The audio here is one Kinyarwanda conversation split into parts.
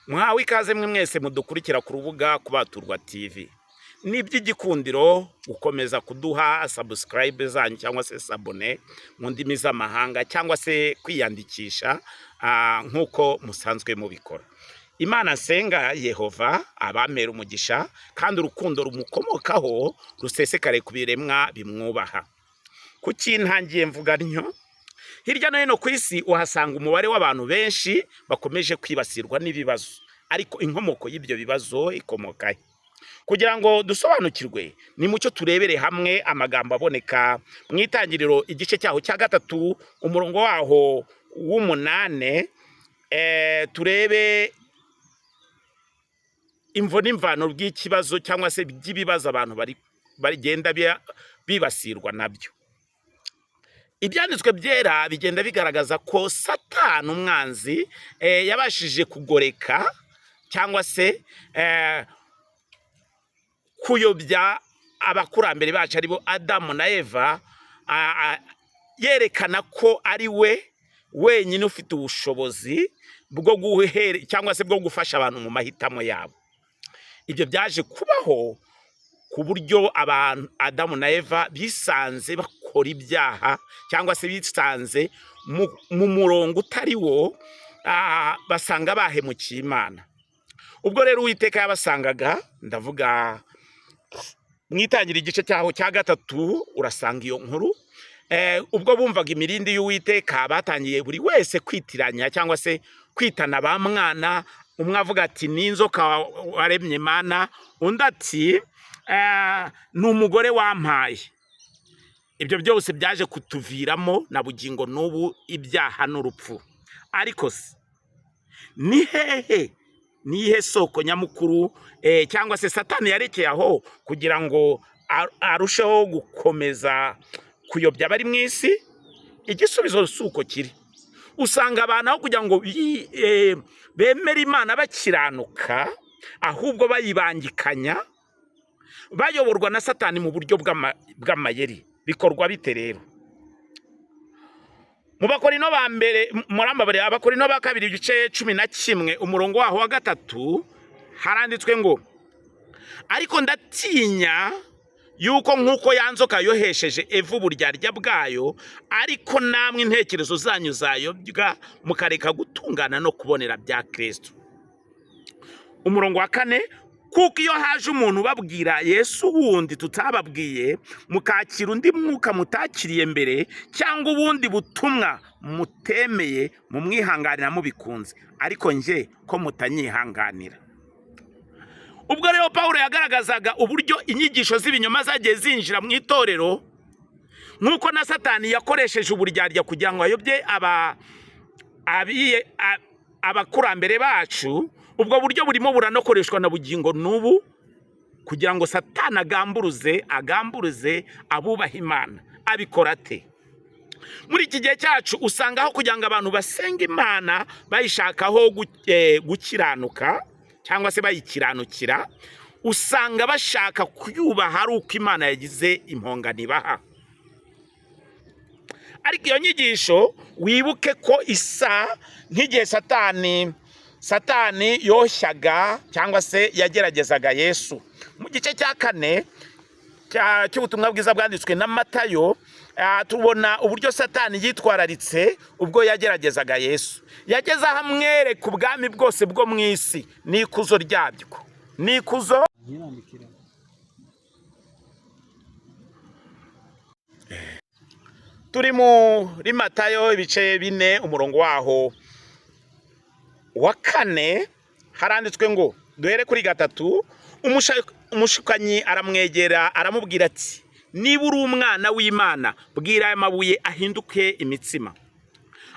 Mwawe ikaze mwe mwese mudukurikira ku rubuga Kubaturwa TV. Ni iby'igikundiro gukomeza kuduha subscribe zanyu cyangwa se s'abonner mu ndimi z'amahanga cyangwa se kwiyandikisha nk'uko musanzwe mubikora. Imana nsenga Yehova abamera umugisha kandi urukundo rumukomokaho rusesekare ku biremwa bimwubaha. Kuki ntangiye mvuga ntyo? Hirya no hino ku isi uhasanga umubare w'abantu benshi bakomeje kwibasirwa n'ibibazo, ariko inkomoko y'ibyo bibazo ikomoka he? Kugira ngo dusobanukirwe, ni mucyo turebere hamwe amagambo aboneka mu Itangiriro igice cyaho cya 3, umurongo waho w'8, turebe imvo n'imvano bw'ikibazo cyangwa se by'ibibazo abantu bagenda bibasirwa nabyo. Ibyanditswe byera bigenda bigaragaza ko Satani umwanzi yabashije kugoreka cyangwa se kuyobya abakurambere bacu aribo Adamu na Eva, yerekana ko ari we wenyine ufite ubushobozi bwo guhere cyangwa se bwo gufasha abantu mu mahitamo yabo. Ibyo byaje kubaho ku buryo abantu Adamu na Eva bisanze bakora ibyaha cyangwa se bisanze mu murongo utari wo, basanga bahemukiye Imana. Ubwo rero Uwiteka yabasangaga, ndavuga mu Itangira igice cyaho cya 3, urasanga iyo nkuru. Ubwo bumvaga imirindi y'Uwiteka, batangiye buri wese kwitiranya cyangwa se kwitana ba mwana. Umwe avuga ati: "Ni inzoka waremye Mana", undi ati: "Ni umugore wampaye." Ibyo byose byaje kutuviramo na bugingo n'ubu ibyaha n'urupfu. Ariko se ni hehe, ni iyihe soko nyamukuru, cyangwa se Satani yarekeye aho kugira ngo arusheho gukomeza kuyobya abari mu isi? Igisubizo si uko kiri. Usanga abantu aho kugira ngo bemere Imana bakiranuka, ahubwo bayibangikanya, bayoborwa na Satani mu buryo bw'amayeri. Bikorwa bite rero? Mu Bakorino ba mbere, murambabarira, Abakorino ba kabiri igice 11, umurongo waho wa 3, haranditswe ngo: "Ariko ndatinya yuko nk'uko ya nzoka yohesheje Eva uburyarya bwayo, ariko namwe intekerezo zanyu zayobwa mukareka gutungana no kubonera bya Kristo." Umurongo wa 4: "Kuko iyo haje umuntu ubabwira Yesu wundi tutababwiye, mukakira undi mwuka mutakiriye mbere, cyangwa ubundi butumwa mutemeye, mumwihanganira mubikunze, ariko njye ko mutanyihanganira." Ubwo rero Pawulo yagaragazaga uburyo inyigisho z'ibinyoma zagiye zinjira mu itorero, nk'uko na Satani yakoresheje uburyarya kugira ngo ayobye abakurambere bacu. Ubwo buryo burimo buranakoreshwa na bugingo n'ubu kugira ngo Satani agamburuze abubaha Imana. Abikora ate? Muri iki gihe cyacu usanga aho kugira ngo abantu basenga Imana bayishakaho gukiranuka cyangwa se bayikiranukira, usanga bashaka kuyubaha ari uko Imana yagize impongano ibaha. Ariko iyo nyigisho wibuke ko isa nk'igihe Satani yoshyaga cyangwa se yageragezaga Yesu. Mu gice cya 4 cy'ubutumwa bwiza bwanditswe na Matayo, tubona uburyo Satani yitwararitse ubwo yageragezaga Yesu. Yageze aho amwereka ubwami bwose bwo mu isi n'ikuzo ryabyo n'ikuzo. Nyirandikira. Turi muri Matayo ibice 4, umurongo waho wa 4, haranditswe ngo, duhere kuri 3: "Umushukanyi aramwegera aramubwira ati: 'Niba uri umwana w'Imana, bwira aya mabuye ahinduke imitsima.'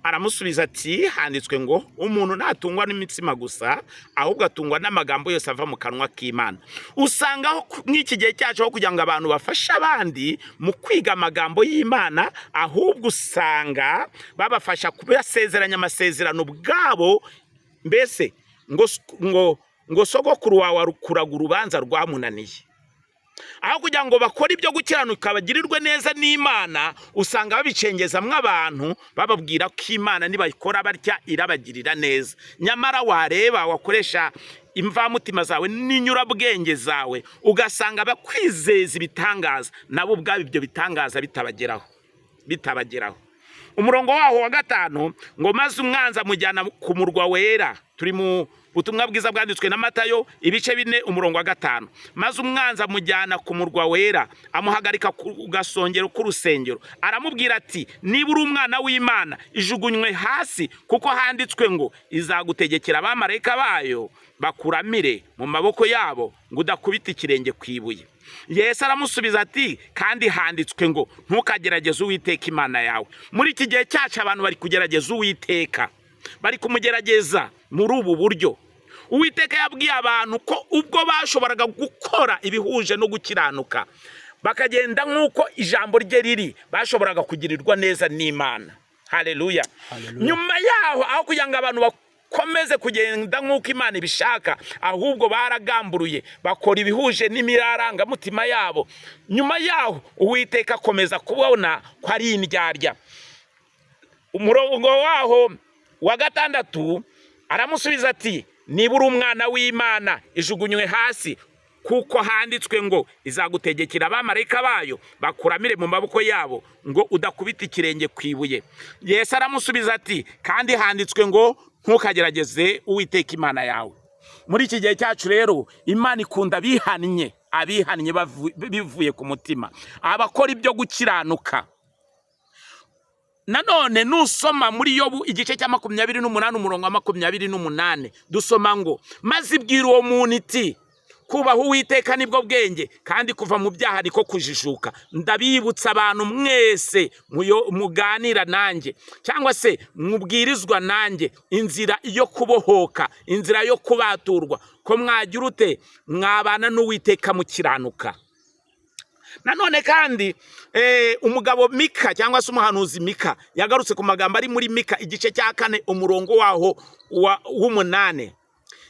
Aramusubiza ati: 'Handitswe ngo umuntu ntatungwa n'imitsima gusa, ahubwo atungwa n'amagambo yose ava mu kanwa k'Imana.'" Usanga aho nk'iki gihe cyacu, aho kugira ngo abantu bafashe abandi mu kwiga amagambo y'Imana, ahubwo usanga babafasha kubasezeranya amasezerano ubwabo. Mbese ngo sogokuru wawe arukuraga urubanza rwamunaniye. Aho kugira ngo bakore ibyo gukiranuka bagirirwe neza n'Imana, usanga babicengezamwo abantu, bababwira ko Imana nibayikora batya irabagirira neza. Nyamara wareba, wakoresha imvamutima zawe n'inyurabwenge zawe, ugasanga bakwizeza ibitangaza, nabo ubwabo ibyo bitangaza bitabageraho. Umurongo waho wa 5 ngo: "Maze umwanzi amujyana ku murwa wera." Turi mu butumwa bwiza bwanditswe na Matayo, ibice 4, umurongo wa 5. "Maze umwanzi amujyana ku murwa wera, amuhagarika ku gasongero k'urusengero, aramubwira ati: 'Niba uri umwana w'Imana, ijugunywe hasi, kuko handitswe ngo: Izagutegekera abamarayika bayo bakuramire mu maboko yabo, ngo udakubita ikirenge ku ibuye.' Yesu aramusubiza ati: 'Kandi handitswe ngo: Ntukagerageze Uwiteka Imana yawe.'" Muri iki gihe cyacu abantu bari kugerageza Uwiteka, bari kumugerageza muri ubu buryo. Uwiteka yabwiye abantu ko ubwo bashoboraga gukora ibihuje no gukiranuka, bakagenda nk'uko ijambo rye riri, bashoboraga kugirirwa neza n'Imana. Haleluya! Haleluya. Nyuma yaho, aho kugira ngo abantu bakomeze kugenda nk'uko Imana ibishaka, ahubwo baragamburuye, bakora ibihuje n'imirarangamutima yabo. Nyuma yaho Uwiteka akomeza kubona ko ari indyarya. Umurongo waho wa 6 aramusubiza ati: "Niba uri umwana w'Imana, ijugunywe hasi, kuko handitswe ngo: Izagutegekera abamarayika bayo bakuramire mu maboko yabo, ngo udakubita ikirenge ku ibuye." Yesu aramusubiza ati: "Kandi handitswe ngo: Ntukagerageze Uwiteka Imana yawe." Muri iki gihe cyacu rero, Imana ikunda abihannye, abihannye bivuye ku mutima, abakora ibyo gukiranuka. Nanone nusoma muri Yobu igice cya 28, umurongo wa 28, dusoma ngo: "Maze ibwira uwo muntu iti: Kubaha Uwiteka nibwo bwenge, kandi kuva mu byaha niko kujijuka." Ndabibutsa abantu mwese muganira nanjye cyangwa se mubwirizwa nanjye inzira yo kubohoka, inzira yo kubaturwa, ko mwagira ute? Mwabana n'Uwiteka mukiranuka. Nanone kandi umugabo Mika cyangwa se umuhanuzi Mika yagarutse ku magambo ari muri Mika igice cya 4, umurongo waho w'8.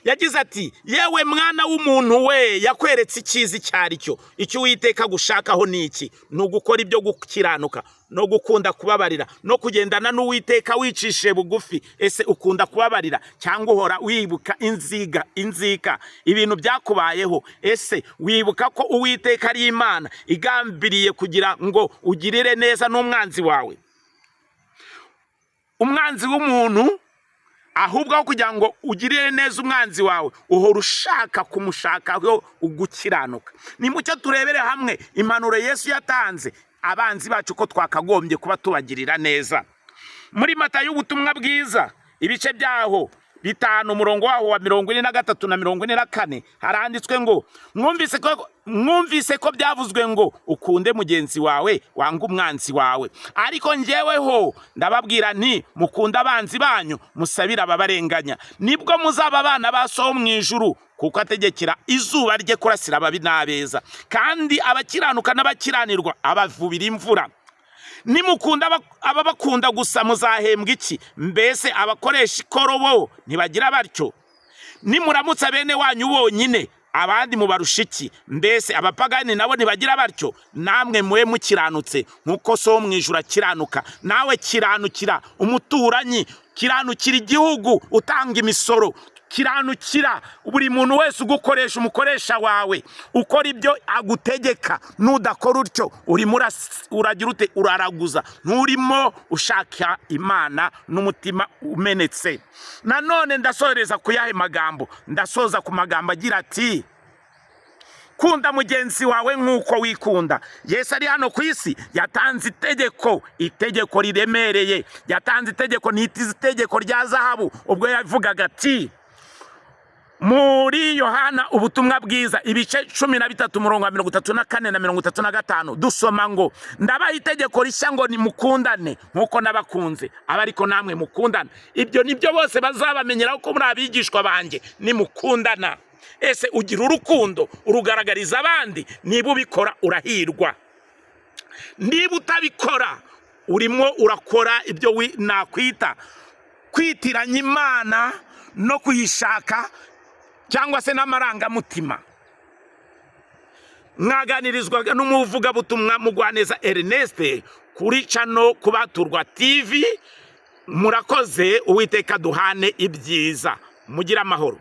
Yagize ati: "Yewe mwana w'umuntu we, yakweretse icyiza icyo ari cyo. Icyo Uwiteka agushakaho ni iki? Ni ugukora ibyo gukiranuka, no gukunda kubabarira, no kugendana n'Uwiteka wicishije bugufi. Ese ukunda kubabarira, cyangwa uhora wibuka inzika, ibintu byakubayeho? Ese wibuka ko Uwiteka ari Imana igambiriye kugira ngo ugirire neza n'umwanzi wawe?" Umwanzi w'umuntu, ahubwo aho kugira ngo ugirire neza umwanzi wawe, uhora ushaka kumushakaho ugukiranuka. Nimucyo turebere hamwe impanuro Yesu yatanze, abanzi bacu ko twakagombye kuba tubagirira neza. Muri Matayo ubutumwa bwiza, ibice byaho 5, umurongo waho wa 43 na 44, haranditswe ngo: "Mwumvise ko byavuzwe ngo: Ukunde mugenzi wawe, wange umwanzi wawe. Ariko njyeweho ndababwira nti: Mukunde abanzi banyu, musabire ababarenganya. Nibwo muzaba abana ba So wo mu ijuru, kuko ategekera izuba rye kurasira ababi n'abeza, kandi abakiranuka n'abakiranirwa abavubira imvura. Nimukunda ababakunda gusa, muzahembwa iki? Mbese abakoresha ikoro bo ntibagira batyo? Nimuramutsa bene wanyu bonyine, abandi mubarusha iki? Mbese abapagani nabo ntibagira batyo? Namwe mube mukiranutse nk'uko So wo mu ijuru akiranuka." Nawe kiranukira umuturanyi, kiranukira igihugu utanga imisoro, kiranukira buri muntu wese ugukoresha, umukoresha wawe, ukora ibyo agutegeka. Nudakora utyo, urimo uragira ute? Uraraguza, nturimo ushaka Imana n'umutima umenetse. Nanone ndasoreza ku yahe magambo? Ndasoza ku magambo agira ati: "Kunda mugenzi wawe nk'uko wikunda." Yesu ari hano ku isi yatanze itegeko, itegeko riremereye. Yatanze itegeko nita itegeko rya zahabu, ubwo yavugaga ati muri Yohana ubutumwa bwiza ibice 13, umurongo wa 34 na 35, dusoma ngo: "Ndabaha itegeko rishya ngo nimukundane nk'uko nabakunze, aba ariko namwe mukundana. Ibyo nibyo bose bazabamenyeraho ko muri abigishwa banjye, nimukundana." Ese ugira urukundo, urugaragariza abandi? Niba ubikora, urahirwa. Niba utabikora, urimo urakora ibyo nakwita kwitiranya Imana no kuyishaka cyangwa se n'amarangamutima. Mwaganirizwaga n'umuvugabutumwa Mugwaneza Ernest kuri channel Kubaturwa TV. Murakoze. Uwiteka duhane ibyiza, mugire amahoro.